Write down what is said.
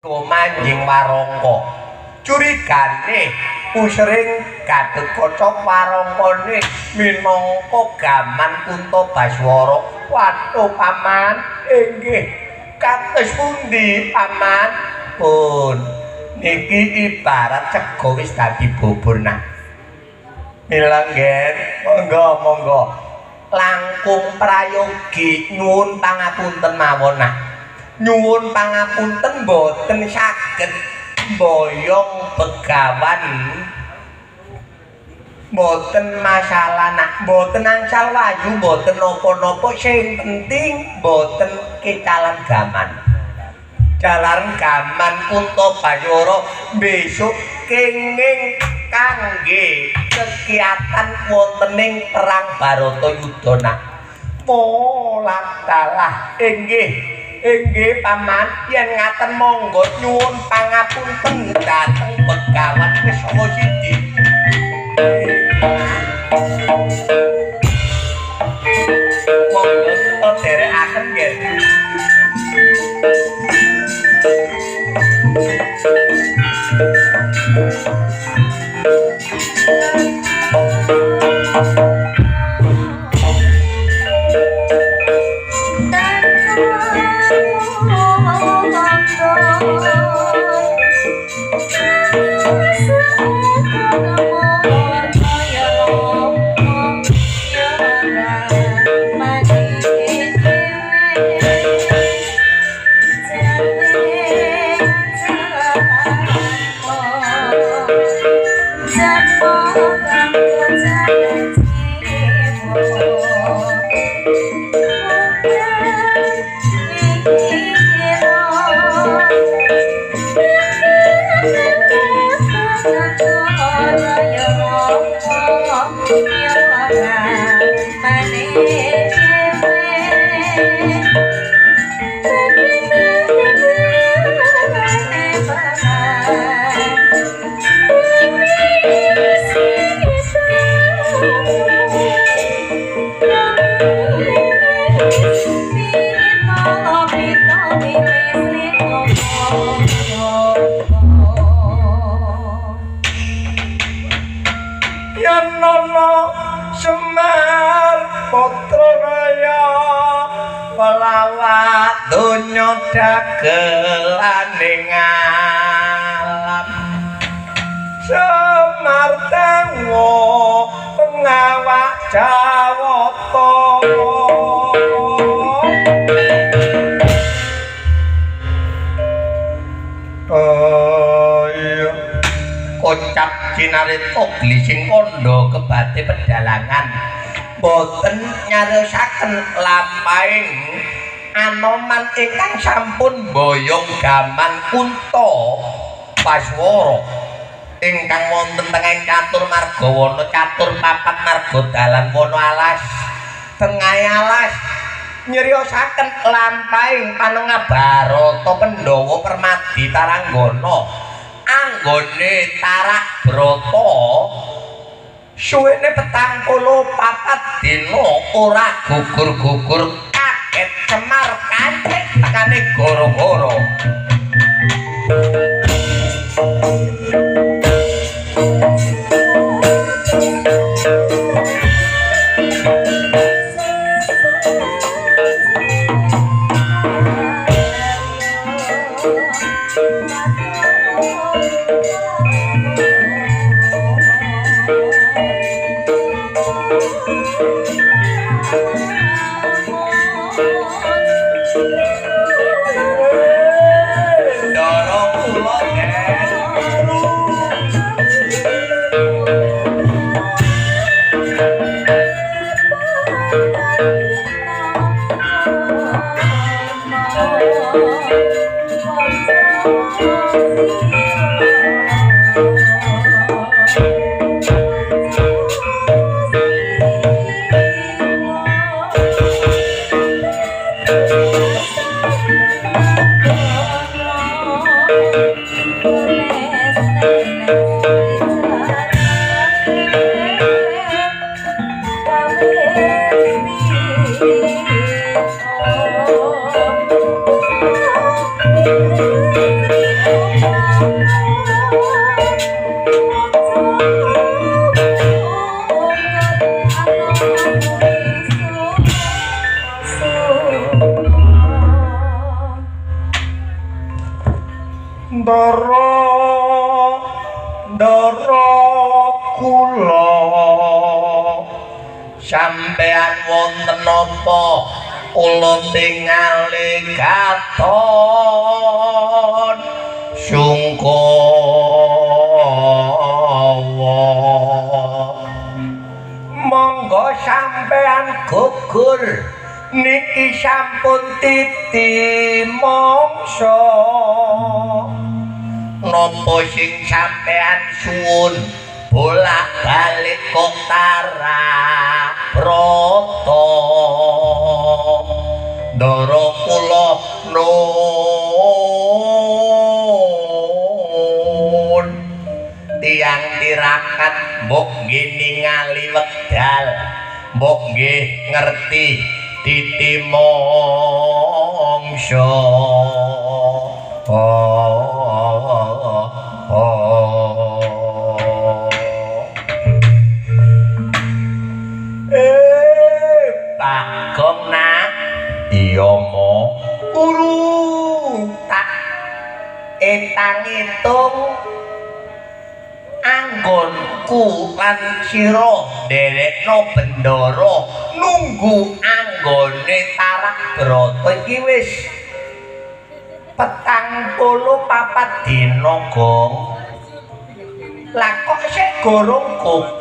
Manjing warangka. Curigane usering Gatotkaca warangkane minangka gaman Kunta Baswara. Waduh paman, inggih kados pundi paman? Pun niki ibarat sega wis dadi bubur nah. Mila nggih, monggo monggo. Langkung prayogi nyuwun pangapunten mawon nah. Nyuwun pangapunten mboten saged mboyong begawan. Mboten masalah nak, mboten angsal wayu, mboten napa-napa, sing penting mboten kecalan gaman. Jalaran gaman Kunta Baswara besok kenging kangge kegiatan wontening perang Baratayuda nak. Molah dalah inggih. Inggih paman, yen ngaten monggo nyuwun pangapunten dhateng Begawan Keswa Sidi. Monggo kula dherekaken nggih. Donya dagelane ngalam Semar Dewa pengawak Jawata. Oh iya, kocap cinarita glising kandha kebate pedalangan boten nyariosaken lampahing Anoman ingkang sampun mboyong gaman Kunta Baswara ingkang wonten tengahing catur marga wana catur papat marga dalan wana alas tengahe alas nyeriosaken lampahing panengah Barata Pandhawa Permadi Taranggana anggone tarak brata suwene 44 dina ora gugur-gugur kaget Semar kacek tekane goro-goro. Oh. Ndara ndara kula sampean wonten napa kula tingali katon sungkawa. Monggo sampean gugur niki sampun titi mangsa. Napa sing sampean suwun bolak-balik kok tarak brata. Ndara kula nun tiyang tirakat mbok nggih ningali wekdal, mbok nggih ngerti titi mangsa. Bagong nak iya mo guru tak etang hitung anggonku lan sira nderekno bendara nunggu anggone tarak brata iki wis 44 dina gong. Lah kok sik gorong gugur.